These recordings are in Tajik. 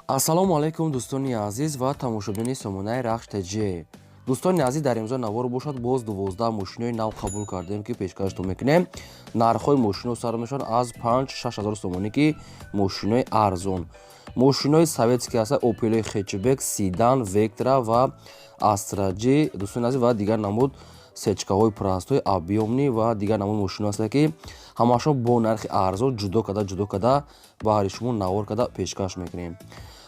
Ассалому алайкум, дӯстони азиз ва тамошобинони сомонаи Рахш ТЖ. Дӯстони азиз, дар имзо навор бошад, боз 12 мошинои нав қабул кардем, ки пешкаштон мекунем. Нархҳои мошино сар мешаванд аз 5-6 ҳазор сомонӣ, ки мошинои арзон, мошинои советский ҳаста: Опелои хэтчбек, седан, Вектра ва Астра Ҷи, дӯстони азиз, ва дигар намуд сечкаҳои простой, объёмный ва дигар намуд мошино ҳастанд, ки ҳамашон бо нархи арзон ҷудо карда, ҷудо карда баҳри шумо навор карда пешкаш мекунем.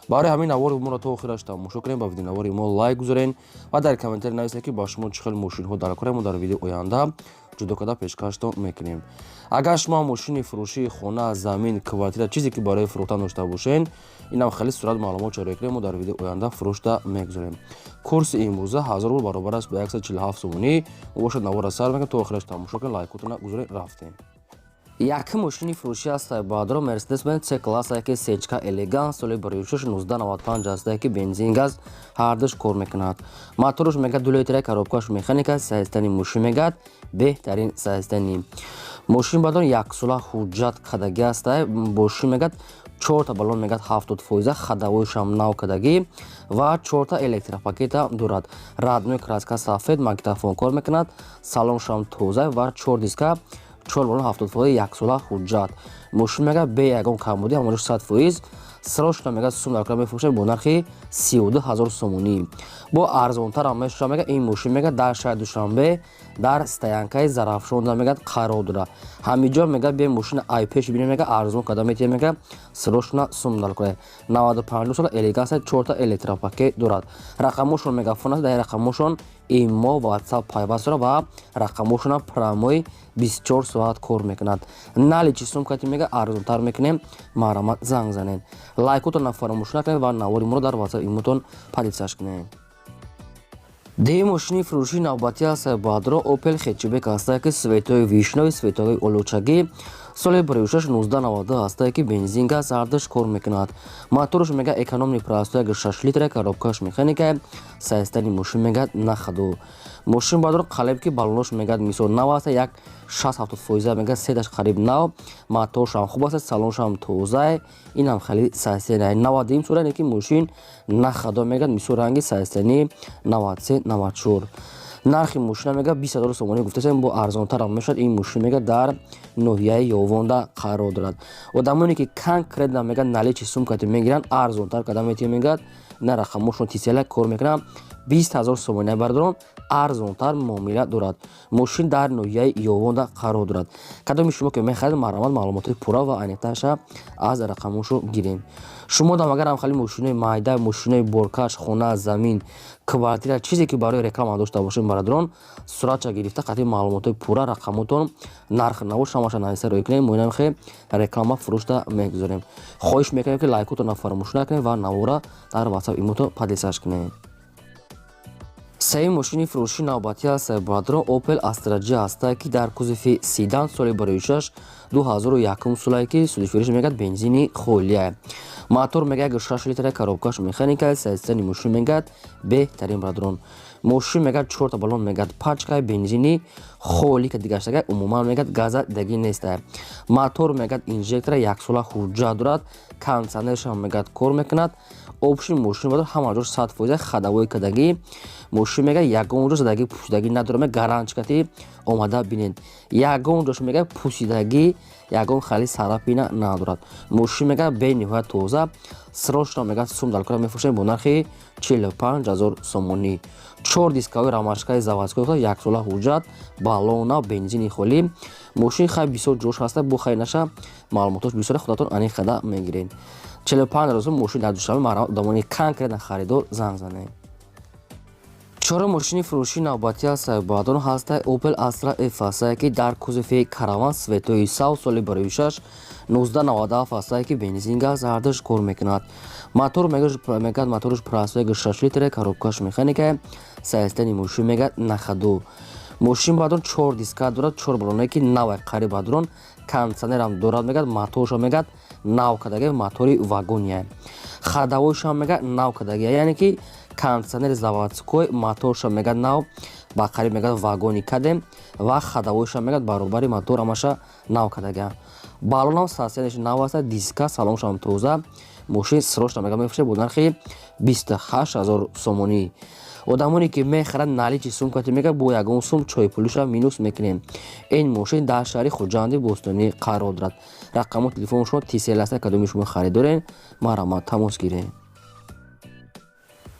Барои ҳамин навори моро то охираш тамошо кунем, ба видеонавори мо лайк гузорен ва дар комментарий нависед, ки ба шумо чӣ хел мошинҳо дар кора. Мо дар видеои оянда ҷудо карда пешкаштон мекунем. Агар шумо мошини фурӯшии хона, замин, квартира, чизе ки барои фурӯхтан дошта бошен, инам хеле сурат маълумот чароя кунем, мо дар видеои оянда фурӯшта мегузорем. Курси имрӯза 1000 рубл баробар аст ба 147 сомонӣ. Мо бошад, навора сар мекунем, то охираш тамошо кунем, лайкотона гузорем. Рафтем. Якум мошини фурӯшӣ аст, баъдро Мерседес Бенз С класс, ки сечка элеганс, соли 2006, 1995 аст, ки бензин, газ ҳардуш кор мекунад. Моторш мегӯяд 2 литра, коробкаш механика. Состояние мошин мегӯяд беҳтарин состояние. Мошин баъдон яксола ҳуҷҷат кардагӣ аст. Мошин мегӯяд чорта баллон мегӯяд 70%, ходовойшам нав кардагӣ ва чорта электропакета дорад. Родной краска сафед, магнитофон кор мекунад, салоншам тоза ва чор диска, чор баллон 70%, яксола ҳуҷҷат. Мошин мегӯяд бе ягон камбудӣ, ҳамонаш 100%. Срочно мегӯяд сум дар кора мефурӯшад бо нархи 32 000 сомонӣ, бо арзонтарам мешавад. Мегӯяд ин мошин мегӯяд дар шаҳри Душанбе, дар стоянкаи Зарафшонда мегӯяд қарор дорад. Ҳамиҷо мегӯяд бе мошина ай пеш бинем, мегӯяд арзон карда метиҳем. Мегӯяд срочно сум дар кора. 95 сола элеганса, чорта электропакет дорад. Рақамошон мегафон аст, дар рақамошон имо, Ватсап пайваст дорад ва рақамошонам прямой 24 соат кор мекунад. Наличный сум кати мега арзонтар мекунем. Марҳамат, занг занед, лайкотонро фаромӯш накунед ва навори моро дар Ватсап, имотон поделиться кунед. Дуюм мошини фурӯшии навбатӣ аст, баъдро Опел хэтчбек ҳастае, ки цветои вишнёвый, цветои олучагӣ, соли 2006, 1992 ҳастае, ки бензин, газ ҳардуш кор мекунад. Моторш мега экономный, простой, 6 литра, коробкаш механика. Состояние мошин мегӯяд на ходу. Мошин баъдро қалеб ки баллонош мегӯяд мисол нав аст, як 60-70 фоиза, мегӯяд сеташ қариб нав. Моторшам хуб аст, салоншам тоза. Инам хеле состояние 92 сола, ки мошин на ходу, мегӯяд мисол ранги состояние 93, 94. Нархи мошина мегӯяд 20 000 сомонӣ гуфтасем, бо арзонтарам мешавад. Ин мошин мегӯяд дар ноҳияи Ёвонда қарор дорад. Одамоне ки конкретно мегӯяд наличный сумкати мегиранд, арзонтар карда метиҳем. Мегӯяд на рақамошон тисела кор мекунам. 20 000 сомонӣ, бардорон, арзонтар муомила дорад. Мошин дар ноҳияи Ёвонда қарор дорад. Кадоми шумо ки мехаред, марҳамат, маълумотҳои пурра ва аниқтарша аз рақамошо гирем. Шумо дам агар ҳам хали мошинои майда, мошинои боркаш, хона, замин, квартира, чизе ки барои реклама дошта бошед, бародарон, суратша гирифта, қатъи маълумотҳои пурра, рақамотон, нарх навош ҳамаша нависа рӯй кунем. Мо инамхе реклама фурӯшта мегузорем. Хоҳиш мекунем, ки лайкотонро фаромӯш накунед ва навора дар Ватсап, имото поделиться кунед. Сеюм мошини фурӯшии навбатӣ аст, бародарон, Опел Астра Ҷи ҳастае, ки дар кузови седан, соли 2006, 2001 солае, ки судифуриш мегӯяд бензини холия. Мотор мегӯяд 6 литра, коробкаш механика. Состояние мошин мегӯяд беҳтарин, бародарон. Мошин мегӯяд чорта баллон мегӯяд пачка, бензини холӣ ка дигаштага, умуман мегӯяд газа дагӣ неста. Мотор мегӯяд инжектора, яксола ҳуҷҷат дорад, кондитсионершам мегӯяд кор мекунад. Общий мошин бадор ҳама ҷош 100%, ходовой кардагӣ. Мошин мегӯяд ягон ҷо задагӣ, пусидагӣ надорад. Мега гарантчикати омада бинед, ягон ҷош мегӯяд пусидагӣ, ягон хали царапина надорад. Мошин мегӯяд бениҳоят тоза. Срочно мегӯяд сум дар кора мефурӯшем бо нархи 45 000 сомонӣ. Чор дисковой ромашкаи заводской, яксола ҳуҷҷат, баллона, бензини холӣ. Мошин хай бисёр ҷош ҳаста, бо хай наша маълумотош бисёре, худатон аниқ када мегиред. 45 000 сом мошин дар Душанбе. Марҳамат, одамони конкретно харидор, занг занед. Чорум мошини фурӯшии навбатӣ аст, бародарон, ҳастаи Opel Astra F ҳастае, ки дар кузови караван, цветои сав, соли 2006, 1997 ҳастае, ки бензин, газ ҳардуш кор мекунад. Мотор мегӯяд моторш простой, 6 литра, коробкаш механика. Состояние мошин мегӯяд на ходу. Мошин, бародарон, чор диска дорад, чор баллоне ки навай қариб, бародарон, кондитсионерам дорад. Мегӯяд моторшо мегӯяд нав кардагӣ, мотори вагония. Ходовойшам мегӯяд нав кардагӣ, яъне ки кондитсионери заводской, моторша мегӯяд нав ба қариб мегӯяд вагони кадем ва ходовойша мегӯяд баробари мотор ҳамаша нав кардагиам. Баллонам состоянияш нав аст, диска, салоншам тоза. Мошин срочно мега мефурӯшад бо нархи 28 000 сомонӣ. Одамоне ки мехаранд, наличный сумкати мега, бо ягон сум чойпулиша минус мекунем. Ин мошин дар шаҳри Хуҷанди бостонӣ қарор дорад. Рақамҳо телефони шумо Тисел аста. Кадоми шумо харидорен, марҳамат, тамос гиред.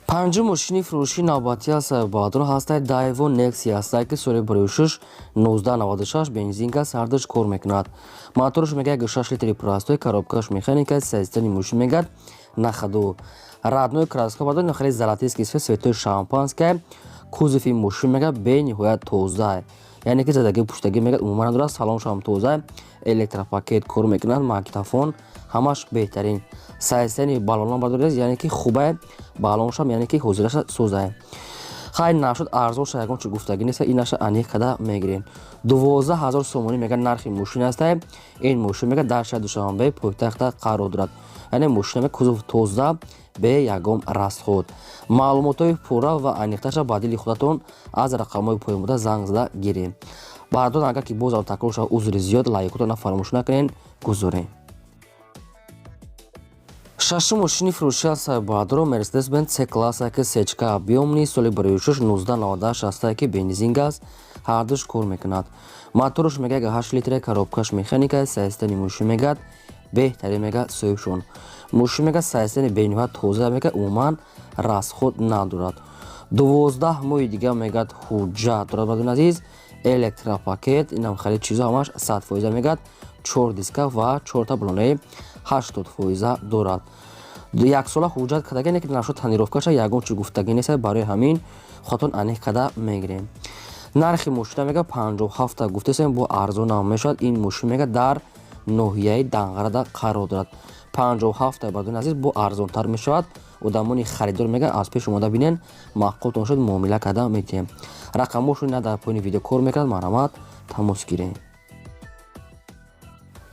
Панҷум мошини фурӯшии навбатӣ аст, баъдро ҳастаи Дайво Некси ҳастае, ки соли барои 1996, бензинка, ҳардуш кор мекунад. Мотораш мега 6 литри простой, коробкаш механика. Состояние мошин мегад на ходу, родной краска бадо, хеле золотистый цвет, цветои шампанское. Кузови мошин мега бениҳоят тоза, яъне ки задаги пуштагӣ мега умуман надорад, салоншам тоза, электропакет кор мекунад, магнитофон, ҳамаш беҳтарин. Состояние баллона бадоред, яъне ки хубае, баллоншам, яъне ки ҳозираша созае. Хай, нашуд, арзонша ягон чи гуфтагӣ нест, инаша аниқ када мегирем. 12 000 сомонӣ мега нархи мошин астае. Ин мошин мега дар шаҳри Душанбе, пойтахта қарор дорад. Яъне мошина кузов тоза, бе ягон расход. Маълумотҳои пурра ва аниқтарша ба дили худатон аз рақамҳои поёнбуда занг зада гирем. Баъдон, агар ки бозам такрор шавад, узри зиёд. Лайкотона фаромӯш накунед, гузорем. Шашум мошини фурӯшӣ аст, баъдро Мерседес Бенз С класса, ки сечка объёмный, соли барои 1998 ҳастае, ки бензин, газ ҳардуш кор мекунад. Мотораш мега 8 литра, коробкаш механика. Состояние мошин мегад беҳтарин, мега соҳибшон. Мошин мега состояние бениҳоят тоза, мега умуман расход надорад. 12 моҳи дига мегад ҳуҷҷат дорад. Бадон азиз, электропакет, инам хеле чизо ҳамаш 100%. Мегад чор диска ва чорта баллонаи 80% дорад. Яксола ҳуҷҷат кардаги, не ки нашуд, тонировкаша ягон чи гуфтагӣ нест. Барои ҳамин худатон аниқ карда мегирем. Нархи мошина мега 57-та гуфтесем, бо арзонам мешавад. Ин мошин мега дар ноҳияи Данғарада қарор дорад. 57-та, бардони азиз, бо арзонтар мешавад. Одамони харидор мега аз пеш омода бинен, маъқултон шуд, муомила карда метиҳем. Рақамҳошон на дар поёни видео кор мекунад, марҳамат, тамос гирем.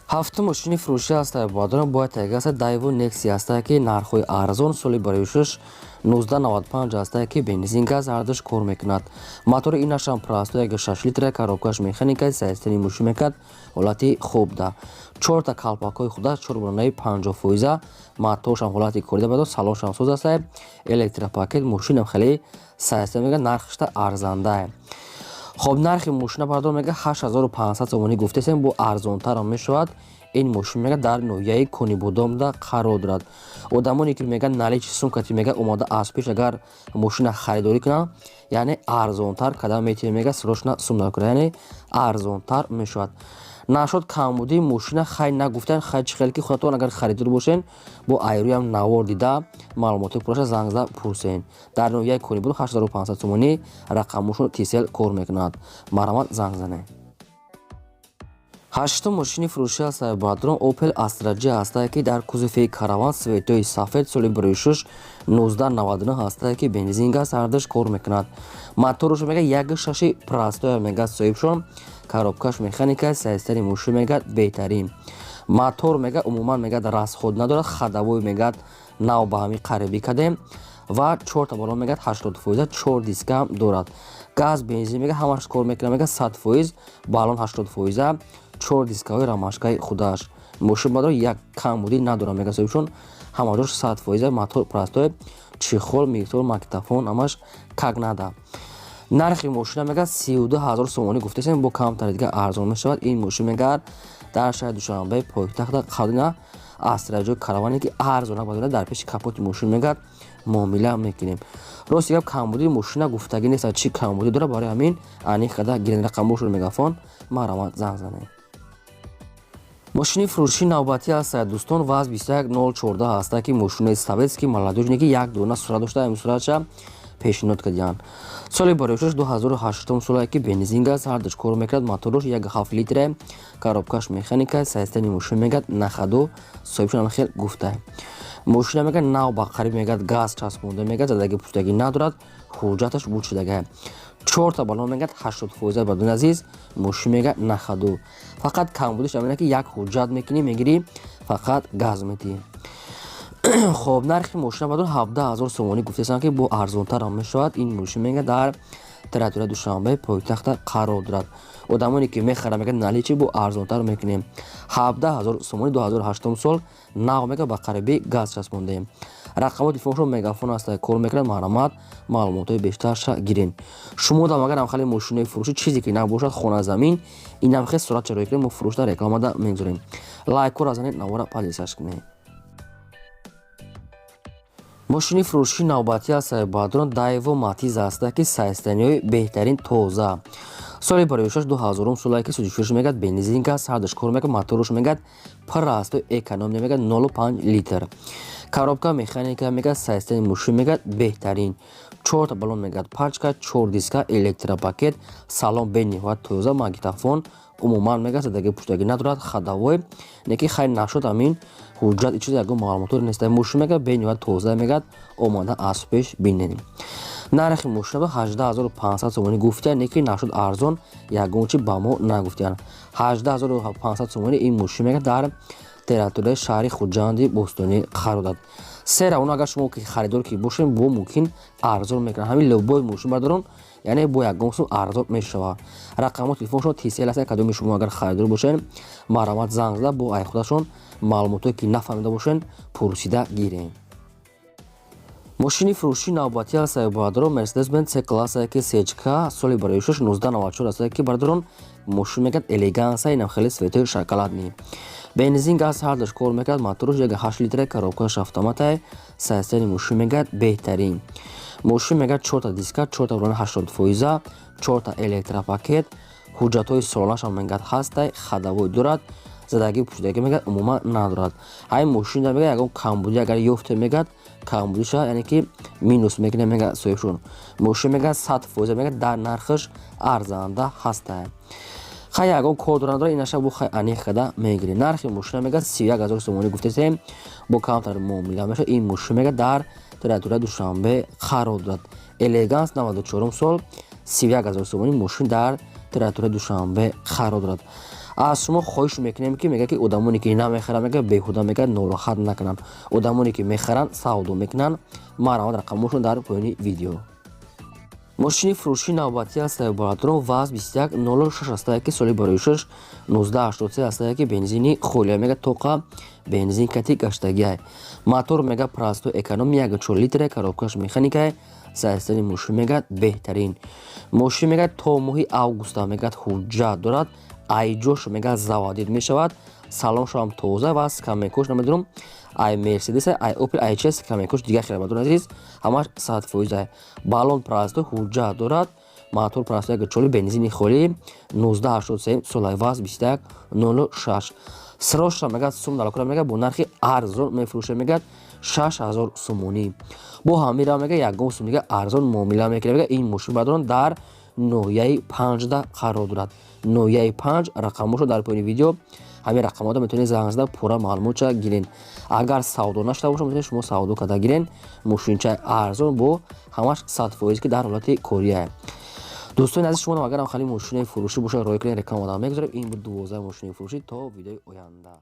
Ҳафтум мошини фурӯшӣ аст, баъдона бояд тайга аст, Дайво Некси ҳастае, ки нархҳои арзон, соли барои 1995 ҳастае, ки бензин, газ ҳардуш кор мекунад. Мотори инашам простой, 6 литра, коробкаш механика. Состояние мошин мекард ҳолати хуб да, чорта калпакҳои худа, чор баллонаи 50%, моторшам ҳолати корида бадо, салоншам соз астае, электропакет. Мошинам хеле состояние мега нархшта арзандае. Хоб, нархи мошина, бардор, мега 8500 сомонӣ гуфтесем, бо арзонтарам мешавад. Ин мошин мега дар ноҳияи Конибодомда қарор дорад. Одамоне ки мега наличный сумкати мега омода аз пеш агар мошина харидорӣ кунанд, яъне арзонтар карда метавонем. Мега срочно сум накунад, яъне арзонтар мешавад. Нашуд, камбудии мошина хай нагуфтан, хай чӣ хел ки худатон агар харидор бошен, бо айрӯям навор дида, маълумотҳои пурраша занг зада пурсен. Дар ноҳияи Конибодом 8500 сомонӣ, рақамҳошон Тисел кор мекунад, марҳамат, занг занед. Ҳаштум мошини фурӯшӣ аст, баъдрон Опел Астра Ҷ ҳастае, ки дар кузови караван, цветои сафед, соли барои 1999 ҳастае, ки бензин, газ ҳардуш кор мекунад. Мотораш мега 1,6 простой, мега соҳибшон, коробкаш механика. Состояние мошин мега беҳтарин. Мотор мега умуман мега расход надорад, ходовой мегад нав ба ҳамин қарибӣ кардем ва чорта баллон мегад 80%, чор дискаам дорад. Газ, бензин мега ҳамаш кор мекунад, мега 100%, баллон 80%, чор дискаҳои ромашкаи худаш. Мошин бадор як камбудӣ надорад, мега соҳибшон, ҳама ҷош 100%, мотор простой, чехол, микротор, магнитофон, ҳамаш как надо. Нархи мошина мега 32 000 сомонӣ гуфтесем, бо камтари дига арзон мешавад. Ин мошин мегар дар шаҳри Душанбе, пойтахта қадина Астра Ҷ караване, ки арзона бадора, дар пеши капоти мошин мегар муомила мекунем. Рости гап, камбудии мошина гуфтагӣ нест, чӣ камбудӣ дорад. Барои ҳамин аниқ када гирен. Рақамҳошро мегафон, марҳамат, занг занед. Мошини фурӯшии навбатӣ аст, дӯстон, ВАЗ 21014 ҳаста, ки мошинои советский молодёжный, ки як дона сурат дошта, ҳамин суратша пешниҳод кардиҳанд. Соли бароишаш 2008 солае, ки бензин, газ ҳардуш кор мекард. Мотораш 1,7 литре, коробкаш механика. Состояние мошин мегад на ходу, соҳибшон хел гуфта. Мошина мегад нав ба қариб мегад газ часпонда, мегад задаги пуштагӣ надорад, ҳуҷҷаташ буд шудага, чорта баллон мегад 80%. Бардони азиз, мошин мегад на ходу, фақат камбудиш ҳамина, ки як ҳуҷҷат мекунӣ, мегирӣ, фақат газ метиҳӣ. Хоб, нархи мошина бадон 17 000 сомонӣ гуфтесам, ки бо арзонтарам мешавад. Ин мошин мега дар Территория Душанбе, пойтахта қарор дорад. Одамоне ки мехаранд, мегӯяд, наличный бо арзонтар мекунем. 17 000 сомони, 2008 сол, нав, мега, ба қариби газ часпондаем. Рақамҳои телефоншон Мегафон аст, кор мекунад. Марҳамат, маълумотҳои бештарша гирен. Шумо дам агар ҳамхели мошинои фурӯшӣ, чизе ки набошад, хона, замин, инам хел сурат чарои кунем, мо фурӯшда рекламада мегузорем. Лайкҳоро занед, навора поделиться кунед. Мошини фурӯшии навбатӣ аст, бародарон, Дайво Матиз аста, ки состояние ҳои беҳтарин, тоза, соли бароишаш 2000 солае, ки сузишфурӯш, мегӯяд, бензин, газ ҳардаш кор мекунад. Моторш, мегӯяд, простой, экономия, мегӯяд, 0,5 литр, коробка механика, мегӯяд, состояние мошин, мегӯяд, беҳтарин, чорта баллон, мегӯяд, пачка, чор диска, электропакет, салон бениҳоят тоза, магнитофон, умуман, мегӯяд, задаги пуштагӣ надорад, ходовой неки хайр нашуд. Ҳамин ҳуҷҷат, чиз, ягон маълумотро нест. Мошин, мегӯяд, бениҳоят тоза, мегӯяд, омада аз пеш бинед. Нархи мошина 18 500 сомонӣ гуфтиянд, неки нашуд арзон ягон чи ба мо нагуфтиянд. 18 500 сомонӣ ин мошин, мегӯяд, дар территорияи шаҳри Хуҷанди бостонӣ қарор дорад. Се равона, агар шумо харидор ки бошем, бо мумкин арзон мекунад. Ҳамин любой мошин, бардорон, яъне бо ягон сум арзон мешавад. Рақамҳо телефоншон Тисел аст. Кадоми шумо агар харидор бошед, марҳамат, занг зада, бо ай худашон маълумотое ки нафаҳмида бошед, пурсида гирем. Мошини фурӯшии навбатӣ аст, бародарон, Мерседес Бенз С класса, ки сечка, соли бароишаш 1994 аст, ки, бародарон, мошин, мегӯяд, элеганса, инам хеле цвет ои шоколадный, бензин, газ ҳардаш кор мекард, моторш 1,8 литра, коробкаш автоматай. Состояние мошин, мегӯяд, беҳтарин. Мошин, мегӯяд, чорта диска, чорта урана 80 фоиза, чорта электропакет, ҳуҷҷатҳои солонашам, мегӯяд, ҳастай, ходовой дорад, задагӣ пӯшидагӣ, мегӯяд, умуман надорад. Ҳамин мошинда, мегӯяд, ягон камбудӣ агар ёфте, мегӯяд, камбудиша, яъне ки минус мекунад, мегӯяд, соҳибшон. Мошин, мегӯяд, 100%, мегӯяд, дар нархаш арзанда ҳастай. Хай, ягон кор дора, надора, инаша бо хай аниқ карда мегирем. Нархи мошина, мегӯяд, 31 000 сомонӣ гуфтесем, бо камтар муомила мешавад. Ин мошин, мегӯяд, дар территорияи Душанбе қарор дорад. Элеганс, 94 сол, 31 000 сомонӣ, мошин дар территорияи Душанбе қарор дорад. Аз шумо хоҳиш мекунем, ки, мегӯяд, ки одамоне ки намехаранд, мегӯяд, беҳуда, мегӯяд, нороҳат накунанд. Одамоне ки мехаранд, савдо мекунанд, марҳамат, рақамҳошон дар поёни видео. Мошини фурӯшии навбатӣ аст, бародарон, ВАЗ 2106 астае, ки соли бароишаш 1983 астае, ки бензини холия, мега, тоқа бензин кати гаштагиай. Мотор, мега, простой, эконом, 1,4 литре, коробкаш механикай. Состояние мошин, мегӯяд, беҳтарин. Мошин, мегӯяд, то моҳи августа, мегӯяд, ҳуҷҷат дорад, айҷош, мегӯяд, заводить мешавад. Салоншоам тоза ва скамейкош, намедонам, ай Мерседес, ай Опел, ай че, скамейкош дигар хеле. Бародари азиз, ҳамаш 100%. Баллон простой, ҳуҷҷат дорад, мотор простой, 1,4, бензини холӣ, 1983 солай, ВАЗ 2106. Срочно, мегӯяд, сум далокора, мегӯяд, бо нархи арзон мефурӯшад, мегӯяд, 6000 сомонӣ. Бо ҳамира, мегӯяд, ягон сум дига арзон муомила мекунад. Мегӯяд, ин мошин, бародарон, дар ноҳияи Панҷда қарор дорад. Ноҳияи Панҷ, рақамҳошо дар поёни видео. Ҳамин рақамҳода метавонед занг зада, пурра маълумотша гирен. Агар савдо нашуда бошад, метавонед шумо савдо карда гирен. Мошинчаи арзон, бо ҳамаш 100%, ки дар ҳолати кория. Дӯстони азиз, шумо агар хали мошинаи фурӯшӣ бошад, роҳӣ кунед, реклама мегузорем. Ин буд 12 мошинаи фурӯшӣ. То видеои оянда.